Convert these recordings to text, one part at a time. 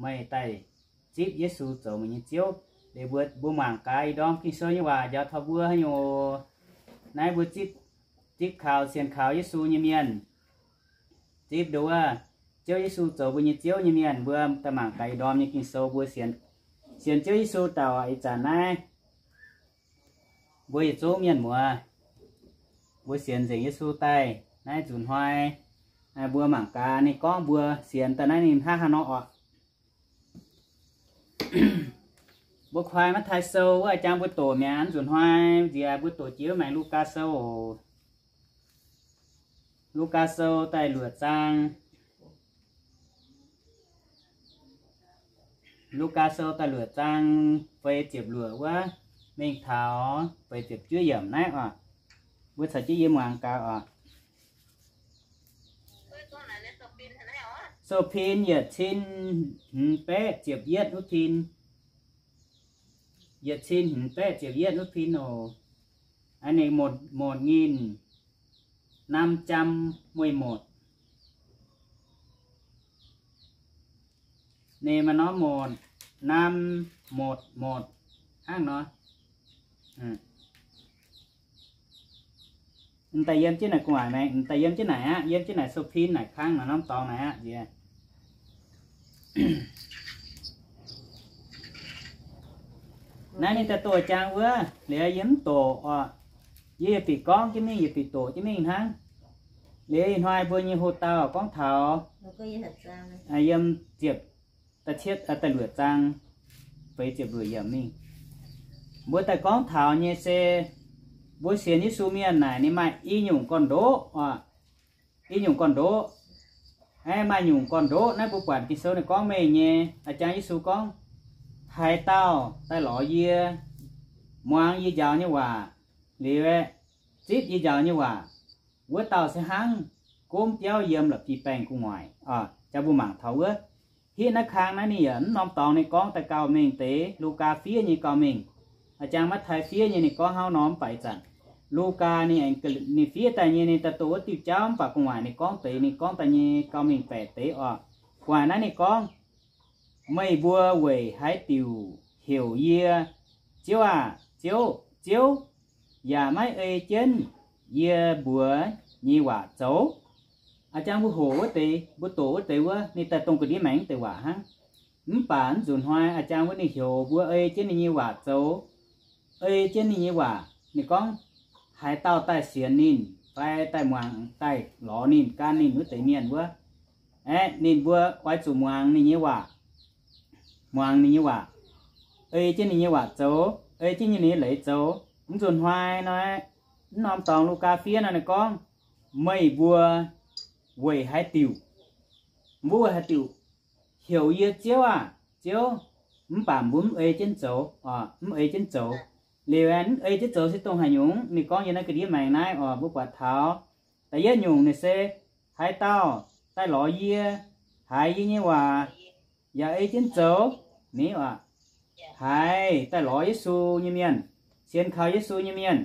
meih daaih zipv Yesu zoux meih nyei Ziouv. Liuz mbuo, mbuo mangc gaax ih ndorm Ging-Sou nyei waac njaaux taux mbuo haaix nyungc oc. Naaiv mbuo zipv, zipv kaux, sienx kaux Yesu nyei mienh, zipv nduov Ziouv Yesu zoux mbuo nyei Ziouv nyei mienh, mbuo daaih mangc gaax ih ndorm nyei Ging-Sou mbuo sienx, sienx Ziouv Yesu daaih ih zanc naaiv mbuo yietc zungv mienh muoz, mbuo sienx nzengc Yesu daaih naaiv nzunc hnoi, mbuo mangc gaax ninh gorngv mbuo sienx daaih naaiv ninh hnangv haaix nor oc. Mbuo koi Matv^taai Sou wuov jangx mbuo doqc mi'aqv. Nzunc hnoi nziex mbuo doqc jiex wuov maengx Lugaa Sou oc. Lugaa Sou da'luoqc zaang. Lugaa Sou da'luoqc zaang feix ziepc luoqc wuov mingh taux feix ziepc juov yiemc naaiv oc. Mbuo caux jienv yie muangx gaax oc. Sou pin yietc cin hmz baeqv ziepc yietv wuov pin. Yietc cin hmz baeqv ziepc yietv wuov pin oc. Ninh một, một nghìn năm trăm mười một. Ninh maaih norm một, năm một một hnangv nor. M'daaih yiem jienv naaic gu'nguaaic maengx, m'daaih yiem jienv naaic aqv, yiem jienv naaic sou pin naaic kangv naaic norm dorngx naaic aqv nziex. Naaiv ninh daaih doqc jangx wuov, liuz yie mv doqc oc. Yie yietc bieqc gorngv jienv mingh, yietc bieqc doqc jienv mingh hnangv. Liuz ih hnoi mbuo nyei hoc-dauh gorngv taux yiem ziepc, da'cietv, da'luoqc zaang feix ziepc luoqc yiemc mingh. Mbuo daaih gorngv taux nyei se mbuo sienx Yesu mienh naaic ninh maaih i nyungc gorn-ndoqv oc. I nyungc gorn-ndoqv. Aeqv, maaih nyungc gorn-ndoqv naaiv mbuo buatc Ging-Sou ninh gorngv mengh nyei. A'jangv Yesu gorngv, haaix dauh daaih lorz yie, muangx yie njaaux nyei waac, liuz zipv yie njaaux nyei waac, wuov dauh se hnangv gomv biauv yiem la'bieiv-baengh gu'nguaaic. Jangx mbuo mangc taux wuov, hitv naaiv kang naaiv ninh yaac mv norm dorngx ninh gorngv daaih gauh mengh deix. Lugaa fiev nyei gauh mengh. A'jangx Matv^taai fiev nyei ninh gorngv hnangv nor mv baac ih zanc Lugaa ninh, ninh fiev daaih nyei ninh daaih doqc wuov diuh jauv mv baac gu'nguaaic ninh gorngv deix, ninh gorngv daaih nyei gauh mengh baeqc deix oc. Gu'nguaaic naaiv ninh gorngv, meih mbuo weic haaix diuc heuc yie, Ziouv aah! Ziouv, Ziouv, yaac maiv ei jienv yie mbuox nyei waac zoux? A'jangx mbuo hoqc wuov deix, mbuo doqc wuov deix wuov, ninh daaih dongh ga'ndiev maengx deix waac hnangv. Mv baac mv nzunc hnoi a'jangx wuov ninh heuc mbuo ei jienv ninh nyei waac zoux, ei jienv ninh nyei waac. Ninh gorngv, haaix dauh daaih sienx ninh fai daaih muangx, daaih lorz ninh, gan ninh wuov deix mienh wuov, aeqv, ninh mbuo oix zuqc muangx ninh nyei waac, muangx ninh nyei waac, ei jienv ninh nyei waac zoux, ei jienv ninh nyei leiz zoux. Mv nzunc hnoi nor, mv norm dorngx Lugaa fiev nor ninh gorngv, meih mbuo weic haaix diuc, mbuo weic haaix diuc heuc yie, Ziouv aah! Ziouv, mv baac mbuo mv ei jienv zoux, mv ei jienv zoux. Liuz mv ei jienv zoux se dongh haaix nyungc? Ninh gorngv yiem naaiv ga'ndiev maengx naaiv oc, mbuo buatc taux da'yietv nyungc ninh se, haaix dauh daaih lorz yie, haiz yie nyei waac, yaac ei jienv zoux, ni, haiz daaih lorz Yesu nyei mienh, sienx kaux Yesu nyei mienh,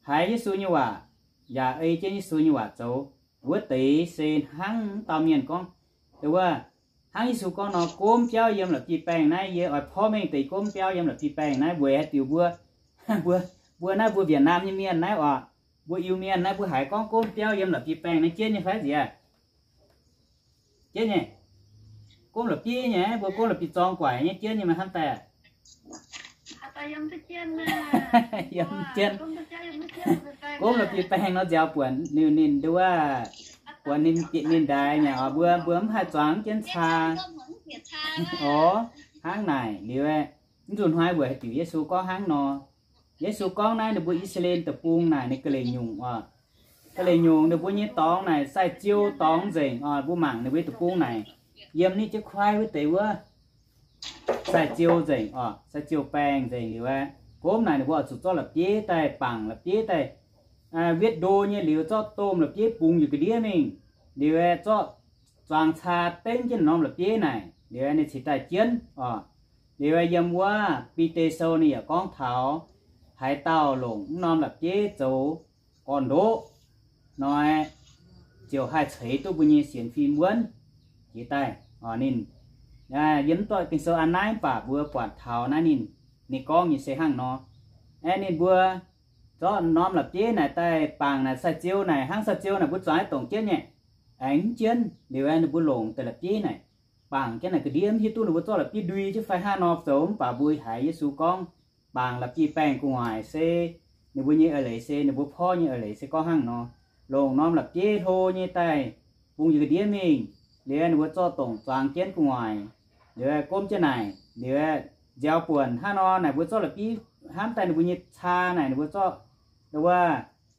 haiz Yesu nyei waac, yaac ei jienv Yesu nyei waac zoux, wuov deix se hnangv dauh mienh gorngv, wuov, hnangv Yesu gorngv nor, gomv biauv yiem la'bieiv-baengh naaiv, yie oix porv mengh deix gomv biauv yiem la'bieiv-baengh naaiv. Weic haaix diuc mbuo, mbuo, mbuo naaiv mbuo Việt Nam nyei mienh naaiv oc, mbuo Iu-Mienh naaiv mbuo haiz gorngv gomv biauv yiem la'bieiv-baengh naaiv jienv nyei fai nziex? Jienv nyei. Gomv la'bieiv nyei, mbuo gomv la'bieiv-zorng guaic nyei jienv nyei maaih hnamv daaih. Yiem jienv. Gomv la'bieiv-baengh nor nziaaux buonc ninh, ninh nduov, buonc ninh, ninh ndaix nyei oc, mbuo, mbuo mv haih zuangx jienv caa. Oc, hnangv naaic liuz, mv nzunc hnoi weic haaix diuc Yesu gorngv hnangv nor? Yesu gorngv naaiv ninh mbuo I^saa^laa^en deic-bung naaic ninh ga'leic nyungc oc. Ga'leic nyungc ninh mbuo nyei dorngx naaic sai-ziou dorngx nzengc oc. Mbuo mangc ninh mbuo deic-bung naaic, yiem ninh jienv kuaaiv wuov deix wuov, sai-ziou nzengc oc, sai-ziou baengh nzengc liuz aeqv, gomv naaic ninh mbuo oix zuqc zorqv la'bieiv daaih bangc, la'bieiv daaih wetv ndo nyei liuz zorqv domh la'bieiv bungx njiec ga'ndiev mingh, liuz aeqv, zorqv zuangx caa dengv jienv norm la'bieiv naaic, liuz aeqv, ninh cingx daaih jienv oc. Liuz aeqv, yiem wuov Bide Sou ninh yaac gorngv taux haaix dauh longc mv norm la'bieiv zoux gorn-ndoqv nor, ziouc haih ceix duqv mbuo nyei sienx fim wuonv jiex daaih oc. Ninh, Yiem mv doic Ging-Sou an naaiv, mv baac mbuo buatc taux naaiv ninh, ninh gorngv nyei se hnangv nor. Aeqv, ninh mbuo zorqv norm la'bieiv naaic daaih bangc naaic sai-ziou naaic, hnangv sai-ziou naaic mbuo zuangx aeqv, dongc jienv nyei, aengx mv jienv. Liuz aeqv, ninh mbuo longc deix la'bieiv naaic bangc jienv naaic ga'ndiev, mv hiuv duqv ninh mbuo zorqv la'bieiv ndui jienv fai hnangv nor zoux, mv baac mbuo haiz Yesu gorngv, bangc la'bieiv baengh gu'nguaaic se ninh mbuo nyei eix leiz, se ninh mbuo porv nyei eix leiz se gorngv hnangv nor. Longc norm la'bieiv hlo nyei daaih bungx njiec ga'ndiev mingh. Liuz ninh mbuo zorqv dongc zuangx jienv gu'nguaaic, liuz gomv jienv naaic, liuz nziaaux buonc hnangv nor naaic, mbuo zorqv la'bieiv hnamv daaih ninh mbuo nyei caa naaic, ninh mbuo zorqv wuov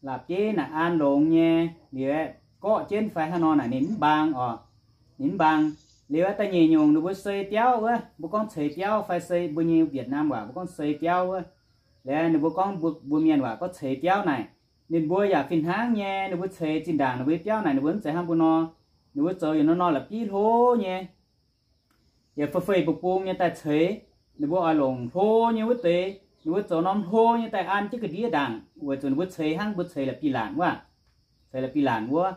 la'bieiv naaic an longx nyei, liuz gorqv jienv fai hnangv nor naaic ninh mv mbaang oc. Ninh mv mbaang. Liuz da'nyeic nyungc ninh mbuo sei biauv wuov, mbuo gorngv ceix biauv fai sei mbuo nyei Việt Nam waac mbuo gorngv sei biauv wuov. Liuz ninh mbuo gorngv, mbuo mienh waac gorngv ceix biauv naaic, ninh mbuo yaac fih hnangv nyei, ninh mbuo ceix zinh ndaangc ninh mbuo nyei biauv naaic ninh mbuo mv zeiz hnangv mbuo nor. Ninh mbuo zoux yietc norm-norm la'bieiv hlo nyei, yaac fei-fei bung-bung nyei daaih ceix. Ninh mbuo oix longc hlo nyei wuov deix, ninh mbuo zoux norm hlo nyei daaih an jienv ga'ndiev ndaangc, weic zuqc ninh mbuo ceix hnangv mbuo ceix la'bieiv-laanc wuov, ceix la'bieiv-laanc wuov.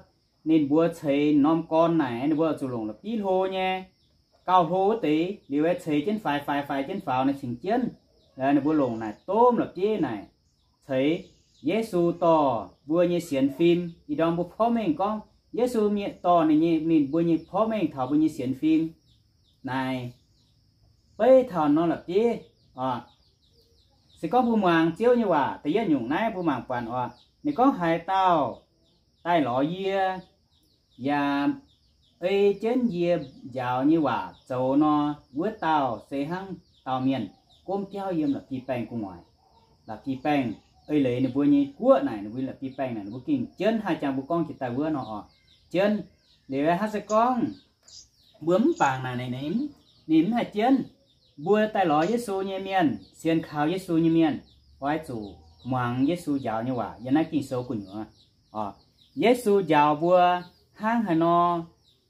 Ninh mbuo ceix norm gorn naaic, ninh mbuo oix zuqc longc la'bieiv hlo nyei, gauh hlo wuov deix, liuz ceix jienv faix, faix, faix jienv faaux naaic cingx jienv. Ninh mbuo longc naaic domv la'bieiv naaic ceix. Yesu dorh mbuo nyei sienx fim, ih ndorm mbuo porv mengh gorngv Yesu mienh dorh ninh nyei, ninh mbuo nyei porv mengh taux mbuo nyei sienx fim naaic, beiv taux norm la'bieiv oc. Se gorngv mbuo muangx Ziouv nyei waac, da'yietv nyungc naaiv mbuo mangc buatc oc, ninh gorngv, haaix dauh daaih lorz yie, yaac ei jienv yie njaaux nyei waac zoux nor, wuov dauh se hnangv dauh mienh gomv biauv yiem la'bieiv baengh gu'nguaaic. La'bieiv baengh, eix leiz ninh mbuo nyei guoqv naaic, ninh mbuo la'bieiv baengh naaic ninh mbuo gengh jienv, haih jangx mbuo gorngv jiex daaih wuov nor oc, jienv. Liuz hnangv se gorngv mbuo mv bangc naaic, ninh mv haih jienv. Mbuo daaih lorz Yesu nyei mienh, sienx kaux Yesu nyei mienh, oix zuqc muangx Yesu njaaux nyei waac yiem naaiv Ging-Sou gu'nyuoz oc. Yesu njaaux mbuo hnangv haaix nor,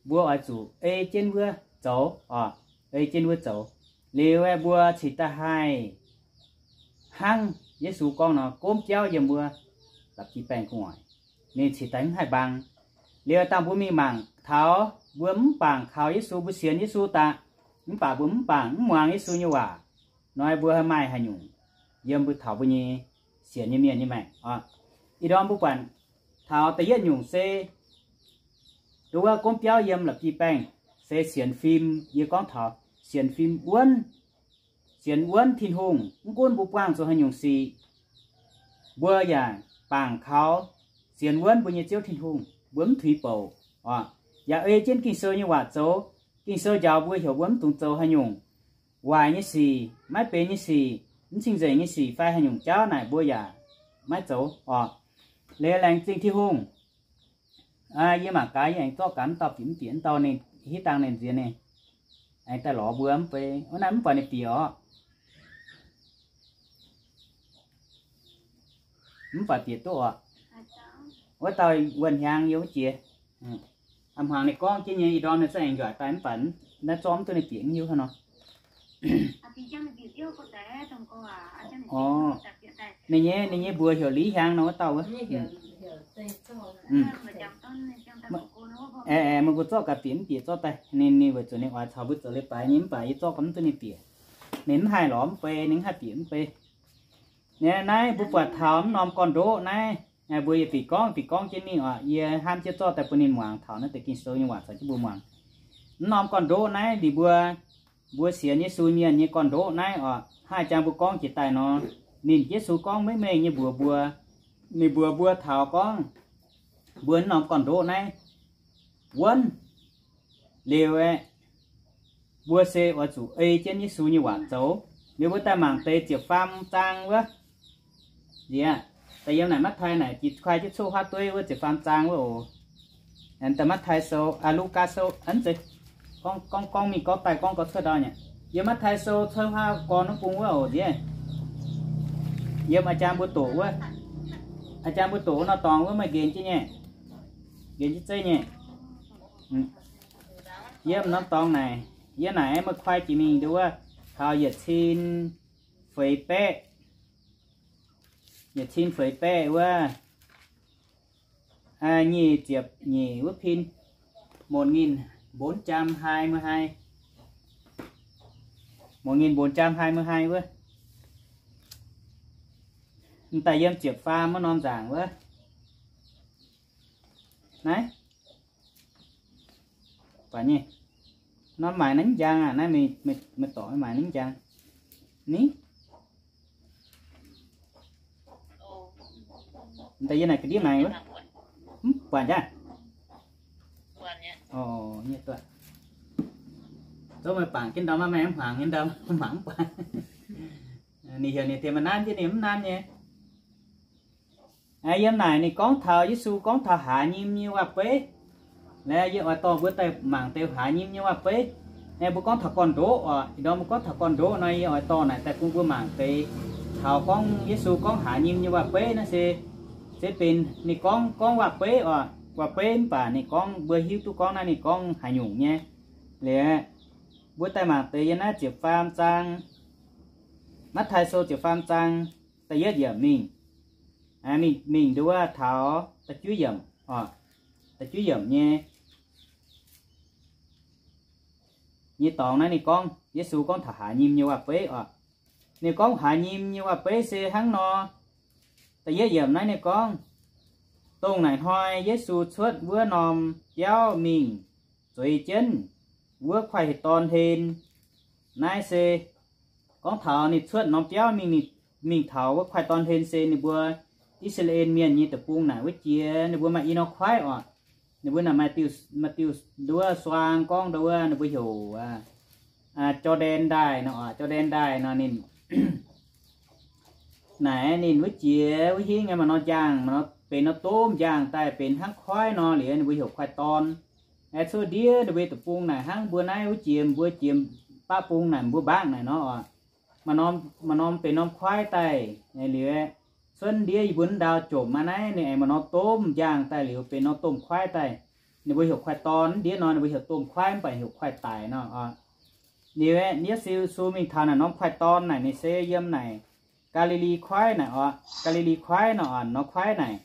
mbuo oix zuqc ei jienv wuov zoux oc, ei jienv wuov zoux. Liuz aeqv, mbuo cingx daaih haih hnangv Yesu gorngv nor gomv biauv yiem wuov la'bieiv baengh gu'nguaaic, ninh cingx daaih mv haih mbaang. Liuz dangh mbuo mingh mangc taux mbuo mv bangc kaux Yesu, mbuo sienx Yesu daaih, mv baac mbuo mv bangc mv muangx Yesu nyei waac, nor mbuo haih maaih haaix nyungc yiem mbuo taux mbuo nyei sienx nyei mienh nyei maengc oc. Ih ndorm mbuo buatc taux da'yietv nyungc se nduov wuov gomv biauv yiem la'bieiv baengh se sienx fim. Yie gorngv taux sienx fim wuonv, sienx wuonv Tin-Hungh. Mv gunv mbuo buangh zuqc haaix nyungc sic, mbuo yaac bangc kaux sienx wuonv mbuo nyei Ziouv Tin-Hungh, mbuo mv tuix bouc oc, yaac ei jienv Ging-Sou nyei waac zoux. Ging-Sou njaaux mbuo heuc mbuo mv dungx zoux haaix nyungc waaic nyei sic, maiv benx nyei sic, mv cing-nzengc nyei sic fai haaix nyungc jauv naaic mbuo yaac maiv zoux oc. Liuz laengz zingh Tin-Hungh. Yie mangc gaax, yie aengx zorqv gaax mv dauh bieqc mv bieqc, mv dauh ninh hiuv dangh ninh nziex ninh aengx daaih lorz mbuo mv bei. Wuov naaiv mv buatc ninh bieqc oc. Mv baac bieqc duqv oc. Wuov dauh wuonh hiaangx yiem wuov jiex. A'hmuangx ninh gorngv jienv nyei, ih ndorm ninh zungv aengx njuaic daaih mv baac naaiv zorqv mv duqv ninh bieqc mv hiuv hnangv nor. Orv, ninh nyei, ninh nyei mbuox heuc Li Hiaang nor wuov dauh wuov. Aeqv, meih mbuo zorqv gaax bieqc mv bieqc zorqv daaih. Ninh, ninh weic zuqc ninh oix caux mbuo zoux leiz-baaix nyei mv baac yie zorqv gaax mv duqv ninh bieqc. Ninh mv haih lorz mv bei, ninh mv haih bieqc mv bei. Naaiv mbuo buatc taux mv norm gorn-ndoqv naaiv, mbuo yie bieqc gorngv, bieqc gorngv jienv mingh oc. Yie hnamv jienv zorqv daaih bun ninh muangx taux naaiv deix Ging-Sou nyei waac caux jienv mbuo muangx. Mv norm gorn-ndoqv naaiv liuz mbuo, mbuo sienx Yesu mienh nyei gorn-ndoqv naaiv oc, haih jangx mbuo gorngv jiex daaih nor, ninh Yesu gorngv maiv mengh nyei mbuox mbuo. Ninh mbuox mbuo taux gorngv mbuo mv norm gorn-ndoqv naaiv wuonv liuz aeqv, mbuo se oix zuqc ei jienv Yesu nyei waac zoux. Liuz mbuo daaih mangc deix ziepc faam zaang wuov. Nziex, daaih yiem naaic Matv^tai naaic jiex kuaai jienv coqv huaav dueiv wuov ziepc faam zaang wuov oc. Daaih Matv^tai Sou, aa, Lugaa Sou, aa, mv zeiz, gorngv, gorngv mingh gorngv daaih gorngv gau cuotv ndau nyei. Yiem Matv^tai Sou coqv huaav gorn wuov bung wuov oc nziex. Yiem a'jang mbuo doqc wuov, a'jang mbuo doqc wuov norm dorngx wuov meih nqenx jienv nyei, nqenx jienv zeiv nyei. Yiem norm dorngx naaic, yiem naaic meih kuaai jiex mingh nduov wuov, taux yietc cin feix baeqv, yietc cin feix baeqv wuov, nyic ziepc nyeic wuov pin, một nghìn bốn trăm hai mươi hai. Muoz-nginh mbonx jaam hai mui hai wuov. M'daaih yiem ziepc faam wuov norm nzaangc wuov. Naaiv, buatc nyei, norm maaic naaiv njang aqv. Naaiv meih, meih dorc maaic naaiv njang ni. M'daaih yiem naaic ga'ndiev maengx wuov. Mv buatc jaax. Zouv meih bangc jienv ndau, maaih maengx mv hmuangx nyei ndau, mangc mv buatc. Ninh heuc ninh tengx maaih nanv jienv, ninh mv nanv nyei. Yiem naaic ninh gorngv taux Yesu gorngv taux haaz nyim nyei waac-beiv. Laengz yie oix dorh mbuo daaih mangc deix haaz nyim nyei waac-beiv. Aengx mbuo gorngv taux gorn-ndoqv oc. Ih ndorm mbuo gorngv taux gorn-ndoqv nor, yie oix dorh naaic daaih bun mbuo mangc deix taux gorngv Yesu gorngv haaz nyim nyei waac-beiv naaiv se, se benx ninh gorngv, gorngv waac-beiv oc. Waac-beiv mv baac ninh gorngv, mbuo hiuv duqv gorngv naaiv ninh gorngv haaix nyungc nyei. Liuz, mbuo daaih mangc deix yiem naaiv ziepc faam zaang, Matv^taai Sou ziepc faam zaang, da'yietv yiemc mingh, mingh, mingh nduov taux da'juov yiemc oc. Da'juov yiemc nyei, nyei dorngx naaiv ninh gorngv, Yesu gorngv taux haaz nyim nyei waac-beiv oc. Ninh gorngv haaz nyim nyei waac-beiv se hnangv nor, da'yietv yiemc naaiv ninh gorngv, dongh naaic hnoi Yesu cuotv wuov norm biauv mingh zueiz jienv wuov kuaaiv-heix dorn hlen. Naaiv se gorngv taux ninh cuotv norm biauv mingh, mingh taux wuov kuaaiv dorn hlen se ninh mbuo I^saa^laa^en Mienh nyei deic-bung naaic wuov jiex ninh mbuo maaih i norm kuaaiv oc. Ninh mbuo naaic maaih diuh, maaih diuh nduov suang gorngv nduov wuov ninh mbuo heuc Jor^ndaen Ndaaih nor oc. Jor^ndaen Ndaaih nor ninh naaic ninh wuov jiex wuov hingv maaih norm njang, maaih norm benx norm domh njang daaih benx hnangv kuaaiv nor liuz ninh mbuo heuc kuaaiv dorn. Aengx cuotv ndiev ninh mbuo deic-bung naaic hnangv mbuo naaiv wuov jiex, mbuo jiex baqv bung naaic mbuo mbaangv naaic nor oc. Maaih norm, maaih norm benx norm kuaaiv daaih liuz, cuotv ndiev yie mbuo ndau jomc aqv naaiv ninh aengx maaih norm domh njang daaih liuz benx norm domh kuaaiv daaih. Ninh mbuo heuc kuaaiv dorn. Ndiev nor ninh mbuo heuc domh kuaaiv mv baac heuc kuaaiv daic nor oc. Liuz aeqv, Yesu mingh taux naaic norm kuaaiv dorn naaic ninh se yiem naaic Gaa^li^li Kuaaiv naaic oc. Gaa^li^li Kuaaiv nor oc, norm kuaaiv naaic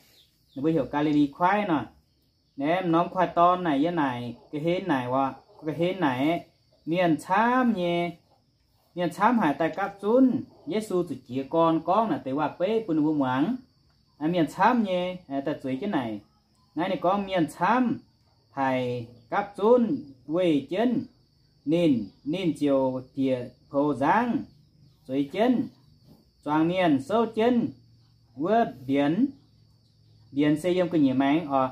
ninh mbuo heuc Gaa^li^li Kuaaiv nor. Naaiv norm kuaaiv dorn naaic yiem naaic ga'hlen naaic oc, ga'hlen naaic mienh camv nyei, mienh camv haic daaih gapv zunv Yesu zuqc jiez gorn gorngv naaic deix waac-beiv bun ninh mbuo muangx. Mienh camv nyei daaih zueiz jienv naaic. Naaiv ninh gorngv mienh camv haic gapv zunv weih jienv ninh, ninh ziouc bieqc poux nzangv zueiz jienv. Zuangx mienh souv jienv wuov mbienx, mbienx se yiem gu'nyuoz maengx oc.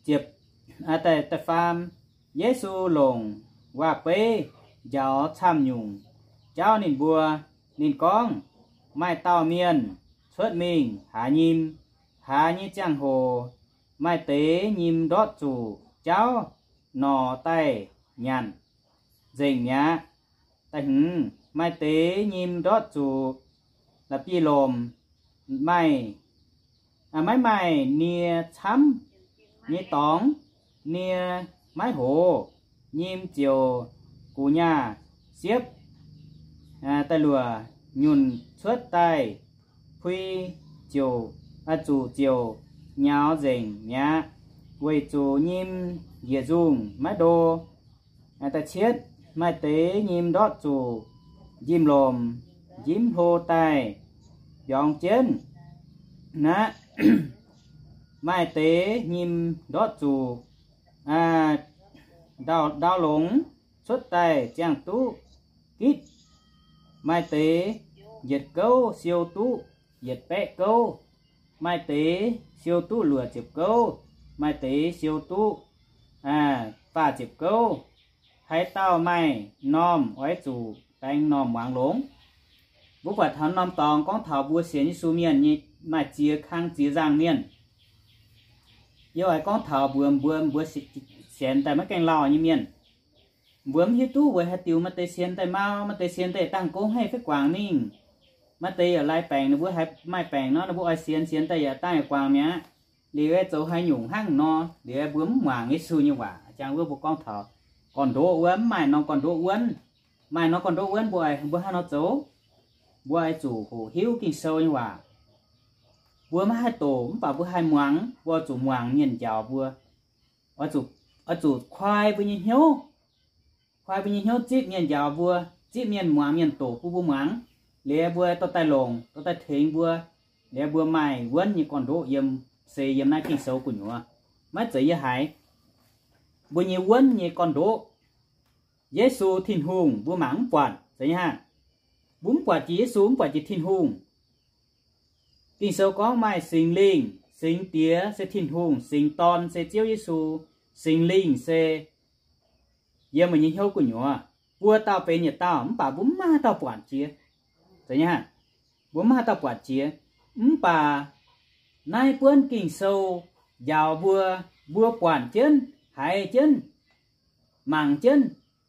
Ziepc, da'faam, Yesu longc waac-beiv njaaux camv-nyungc jauv ninh mbuo. Ninh gorngv, maaih dauh mienh cuotv mingh haaz nyim. Haaz nyei ziangh hoc maaih deix nyim ndortv zuqc jauv nor daaih nyanc nzengc mi'aqv. Da'hmz, maaih deix nyim ndortv zuqc la'bieiv-lomc, maaih, maiv maaih nie camv nyei dorngx, nie maiv hoz, nyim ziouc gu'nyaah siepv da'luoqc nyunc cuotv daaih, pui ziouc, zuqc ziouc nyaux nzengc mi'aqv, weic zuqc nyim njiec nzungh maiv ndo. Da'cietv, maaih deix nyim ndortv zuqc njimv-lomc njimv hlo daaih mbiorngz jienv aqv. Maaih deix nyim ndortv zuqc ndau, ndau longx cuotv daaih ziangh duqv gitv. Maaih deix yietc gouv siou duqv yietc baeqv gouv. Maaih deix siou duqv luoqc ziepc gouv. Maaih deix siou duqv faah ziepc gouv. Haaix dauh maaih m'normh oix zuqc baengx m'normh muangx longx. Mbuo buatc taux norm dorngx gorngv taux mbuo sienx Yesu mienh nyei maaih ziex kang ziex nzangc mienh. Yie oix gorngv taux mbuox mbuo, mbuo sienx daaih maiv gaengh lauh nyei mienh. Mbuo mv hiuv duqv weic haaix diuc maaih deix sienx daaih mau, maaih deix sienx daaih dangh gouv haiv fai guangc mingh. Maaih deix yaac lai baengc, ninh mbuo haiz maaih baengc nor, ninh mbuo oix sienx, sienx daaih yaac dangh yaac guangc mi'aqv. Liuz zuqc haaix nyungc hnangv nor, liuz mbuo mv muangx Yesu nyei waac. Jangx wuov mbuo gorngv taux gorn-ndoqv wuov, mv maaih norm gorn-ndoqv wuonv. Maaih norm gorn-ndoqv wuonv mbuo, mbuo hnangv nor zoux? Mbuo oix zuqc hoqc hiuv Ging-Sou nyei waac. Mbuo maiv haih doqc mv baac mbuo haih muangx, mbuo oix zuqc muangx mienh njaaux mbuo. Oix zuqc, oix zuqc koi mbuo nyei hnyouv. koi mbuo nyei hnyouv zipv mienh njaaux mbuo, zipv mienh muangx mienh doqc bun mbuo muangx, liuz mbuo dorh daaih longc, dorh daaih tengx mbuo, liuz mbuo maaih wuonv nyei gorn-ndoqv yiem, se yiem naaiv Ging-Sou gu'nyuoz, maiv zeiz yie haiz. Mbuo nyei wuonv nyei gorn-ndoqv, Yesu Tin-Hungh mbuo mangc mv buatc, zeiz nyei hnangv. Mbuo mv buatc jiex Yesu, mv buatc jiex Tin-Hungh. Ging-Sou gorngv maaih Singx Lingh, Singx Diex se Tin-Hungh, Singx Dorn se Ziouv Yesu, Singx Lingh se yiem meih nyei hnyouv gu'nyuoz. Buo dauh benx yietc dauh, mv baac mbuo mv maaih haaix dauh buatc jiex. Zeiz nyei hnangv. Mbuo mv maaih haaix dauh buatc jiex. Mv baac naaiv buonv Ging-Sou njaaux mbuo, mbuo buatc jienv, haiz jienv, mangc jienv,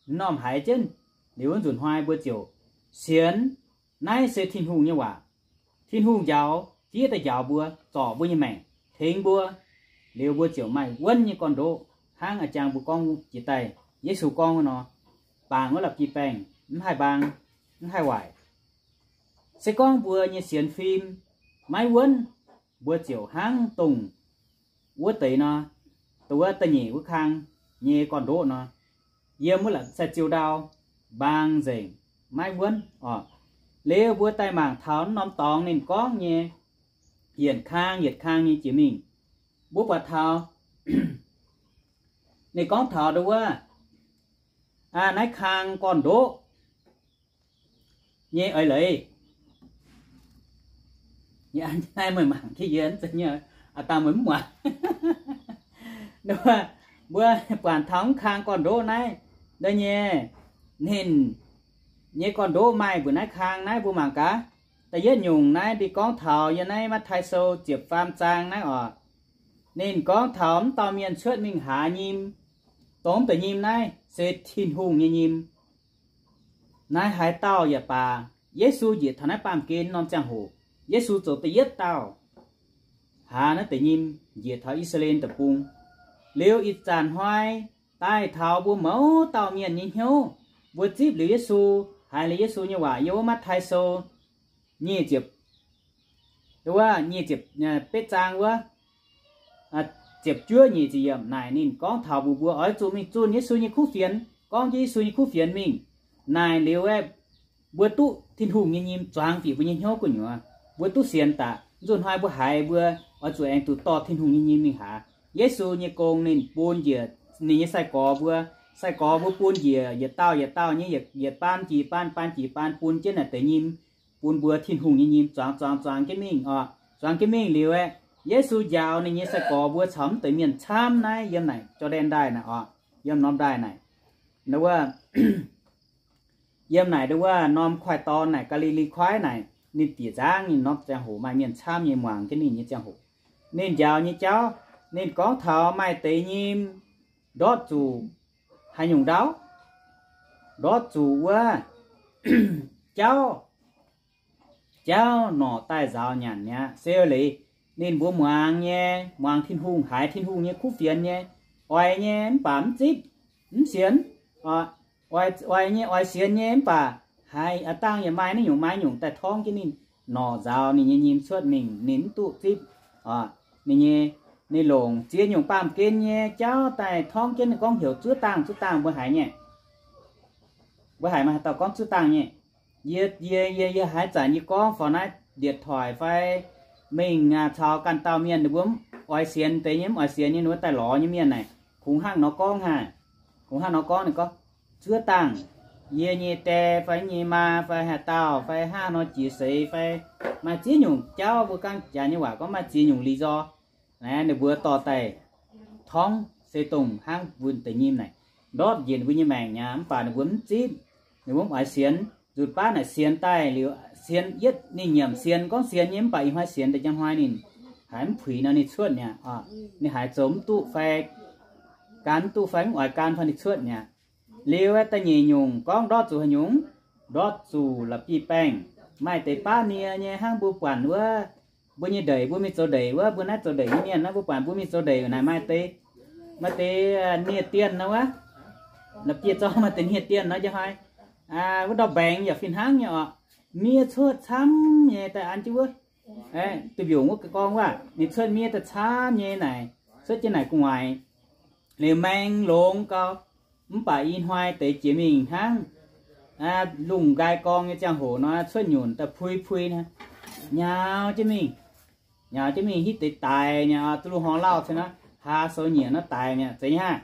m'normh haiz jienv, liuz wuov nzunc hnoi mbuo ziouc sienx naaiv se Tin-Hungh nyei waac. Tin-Hungh njaaux, fiev daaih njaaux mbuo, zorc mbuo nyei maengc, tengx mbuo, liuz mbuo ziouc maaih wuonv nyei gorn-ndoqv, hnangv a'jang mbuo gorngv jiex daaih, Yesu gorngv wuov nor, bangc wuov la'bieiv-baengh mv haih mbaang, mv haih waaic. Se gorngv mbuo nyei sienx fim maiv wuonv, mbuo ziouc hnangv dongh wuov deix nor, dongh wuov da'nyeic wuov kang nyei gorn-ndoqv nor, yiem wuov la'saih ziou ndau, mbaang nzengc, maiv wuonv oc. Liuz mbuo daaih mangc taux norm dorngx ninh gorngv nyei, yietc kang yietc kang nyei jiex mingh, mbuo buatc taux ninh gorngv taux dongh wuov, naaiv kang gorn-ndoqv nyei eix leiz. Naaiv meih mangc jienv yie, dangh meih mv muangx. Mbuo buatc taux mv kang gorn-ndoqv naaiv, naaiv nyei, ninh nyei gorn-ndoqv maaih mbuoqc naaiv kang naaiv mbuo mangc gaax. Da'yietv nyungc naaiv ninh gorngv taux yiem naaiv Matv^taai Sou ziepc faam zaang naaiv oc. Ninh gorngv taux mv dauh mienh cuotv mingh haaz nyim, dongh mv deix nyim naaiv se Tin-Hungh nyei nyim. Naaiv haaix dauh yaac baac, Yesu njiec taux naaiv baamh gen norm ziangh hoc, Yesu zoux da'yietv dauh haaz naaiv deix nyim njiec taux I^saa^laa^en Deic-Bung. Liuz ih zanc hnoi daaih taux mbuo mouz dauh mienh nyei hnyouv, mbuo zipv liuz Yesu, haiz liuz Yesu nyei waac yiem wuov Matv^taai Sou nyic ziepc, wuov nyic ziepc betv zaang wuov, ziepc juov nyic ziepc yiemc naaic ninh gorngv taux mbuox mbuo oix zuqc mingh zunh Yesu nyei kuv fienx, gorngv jienv Yesu nyei kuv fienx mingh. Naaic liuz aeqv, mbuo duqv Tin-Hungh nyei nyim zuangx bieqc mbuo nyei hnyouv gu'nyuoz, mbuo duqv sienx daaih. Nzunc hnoi mbuo haiz mbuo oix zuqc aengx duqv dorh Tin-Hungh nyei nyim mingh haaz. Yesu nyei gong ninh bun njiec ninh nyei sai-gorx mbuo, sai-gorx mbuo bun njiec yietc dauh yietc dauh nyei yietc, yietc baan jiex baan, baan jiex baan bun jienv naaic deix nyim, bun mbuo Tin-Hungh nyei nyim zuangx zuangx zuangx jienv mingh oc. Zuangx jienv mingh liuz aeqv, Yesu njaaux ninh nyei sai-gorx mbuo caux mv deix mienh camv naaiv yiem naaic Jor^ndaen Ndaaih naaic oc, yiem norm ndaaih naaic. Wuov, yiem naaic ndau wuov norm kuaaiv dorn naaic, Gaa^li^li Kuaaiv naaic, ninh bieqc nzangv ninh norm ziangh hoc maaih mienh camv nyei muangx jienv ninh nyei ziangh hoc, ninh njaaux nyei jauv, ninh gorngv taux maaih deix nyim ndortv zuqc haaix nyungc ndau, ndortv zuqc wuov jauv, jauv norqc daaih nzaaux nyanc mi'aqv. Se leiz ninh mbuo muangx nyei, muangx Tin-Hungh, haiz Tin-Hungh nyei kuv fienx nyei, oix nyei mv baac mv zipv, mv sienx. Oix, oix nyei, oix sienx nyei mv baac haiz a'dangh yaac maaih naaiv nyungc maaih nyungc daaih torngv jienv ninh, norqc nzaaux ninh nyei nyim cuotv mingh, ninh mv duqv zipv. Ninh nyei, ninh longc ziex nyungc baamh gen nyei jauv daaih torngv jienv ninh gorngv heuc zuov dangh, zuov dangh mbuo haiz nyei. Mbuo haiz maaih haaix dauh gorngv zuov dangh nyei? Yie, yie, yie, yie haiz zanc yie gorngv faaux naaiv điện thoại fai mingh caux ganh dauh mienh ninh mbuo mv oix sienx deix nyei, mv oix sienx nyei ninh mbuo daaih lorz nyei mienh naaic, kungx hnangv nor gorngv hnangv. Kungx hnangv nor gorngv ninh gorngv, zuov dangh, yie nyei die fai nyei maa fai haaix dauh fai hnangv nor jiex seix fai maaih ziex nyungc jauv mbuo gangv jaax nyei waac gorngv maaih ziex nyungc lý do. Naaiv ninh mbuo dorh daaih torngv se dongh hnangv mbuo deix nyim naaic ndortv njiec ninh mbuo nyei maengc mi'aqv, mv baac ninh mbuo mv zipv, ninh mbuo mv oix sienx. Nzutc baav naaic sienx daaih liuz, sienx yietv ninh nyiemc sienx, gorngv sienx nyei mv baac ih hnoi sienx daaih njang hnoi ninh haiz mv puix nor ninh cuotv mi'aqv. Ninh haiz zoux mv duqv fai gan mv duqv fai mv oix gan fai ninh cuotv mi'aqv. Liuz da'nyeic nyungc gorngv ndortv zuqc haaix nyungc? Ndortv zuqc la'bieiv-baengh. Maaih deix baav nie nyei hnangv mbuo buatc wuov, mbuo nyei ndeic, mbuo mingh zoux ndeic wuov, mbuo naaiv zoux ndeic nyei mienh naaiv, mbuo buatc mbuo mingh zoux ndeic naaic maaih deix, maaih deix nie-dienh nor wuov, la'bieiv-zorng maaih deix nie-dienh nor njang hnoi, wuov ndau-mbaengx yaac fih hnangv nyei oc. Miev cuotv camv nyei daaih an jienv wuov, duih mbiungc wuov gorngv waac ninh cuotv miev daaih camv nyei naaic, cuotv jienv naaic gu'nguaaic, liuz maeng longx gau. Mv baac i hnoi deix jiex mingh hnangv, lungh nqaai gorngv nyei ziangh hoc nor, cuotv nyunc daaih pui pui naaic, nyaux jienv mingh, nyaux jienv mingh hitv deix daic mi'aqv, duqv lungh horngh lauh cen aqv, haa sou nyiec nor daic mi'aqv, zeiz nyei aqv.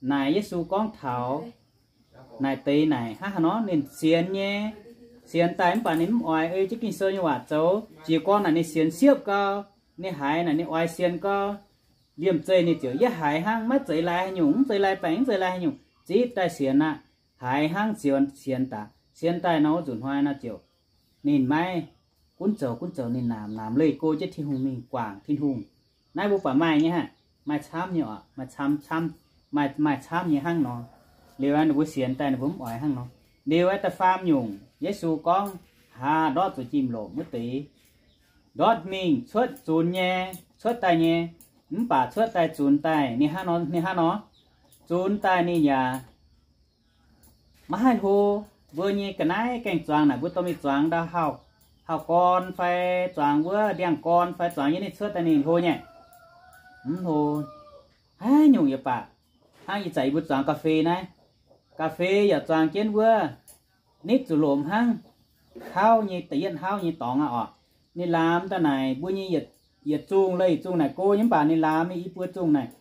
Naaic Yesu gorngv taux naaic deix naaic hnangv haaix nor, ninh sienx nyei, sienx daaih mv baac ninh mv oix ei jienv Ging-Sou nyei waac zoux. Jiez gorn naaic ninh sienx siepv gau, ninh haiz naaic ninh oix sienx gau, liemh zeih ninh ziouc yietv haiz hnangv, maiv zeiz lai haaix nyungc, mv zeiz lai baengc, mv zeiz lai haaix nyungc, zipv daaih sienx aqv. Haiz hnangv ziouc sienx daaih, sienx daaih nor wuov nzunc hnoi nor ziouc ninh maiv gunv zoux, gunv zoux ninh naamx, naamx leih go jienv Tin-Hungh mingh guangc Tin-Hungh. Naaiv mbuo buatc maaih nyei aqv, maaih camv nyei oc, maaih camv, maaih, maaih camv nyei hnangv nor. Liuz ninh mbuo sienx daaih ninh mbuo mv oix hnangv nor. Liuz da'faam nyungc Yesu gorngv, haa, ndortv zuqc njimv-lomc wuov deix, ndortv mingh cuotv zunx nyei, cuotv daaih nyei, mv baac cuotv daaih zunx daaih ninh hnangv nor, ninh hnangv nor, zunx daaih ninh yaac maiv haih hlo. Mbuo nyei ga'naaiv gaengh zuangx naaic, mbuo dorh mingh zuangx ndau hauv, hauv gorn fai zuangx wuov ndiangx-gorn fai zuangx yiem ninh cuotv daaih ninh hlo nyei, mv hlo. Haaix nyungc yaac baac, hnangv ih zanc yie mbuo zuangx ga'fei naaiv, ga'fei yaac zuangx jienv wuov nitv zuqc lomc hnangv, hauv nyei, da'yietv hauv nyei dorngx aqv oc. Ninh laamx daaih naaic mbuo nyei yietc zungh leih zungh naaic go nyei, mv baac ninh laamx nyei i buo zungh naaic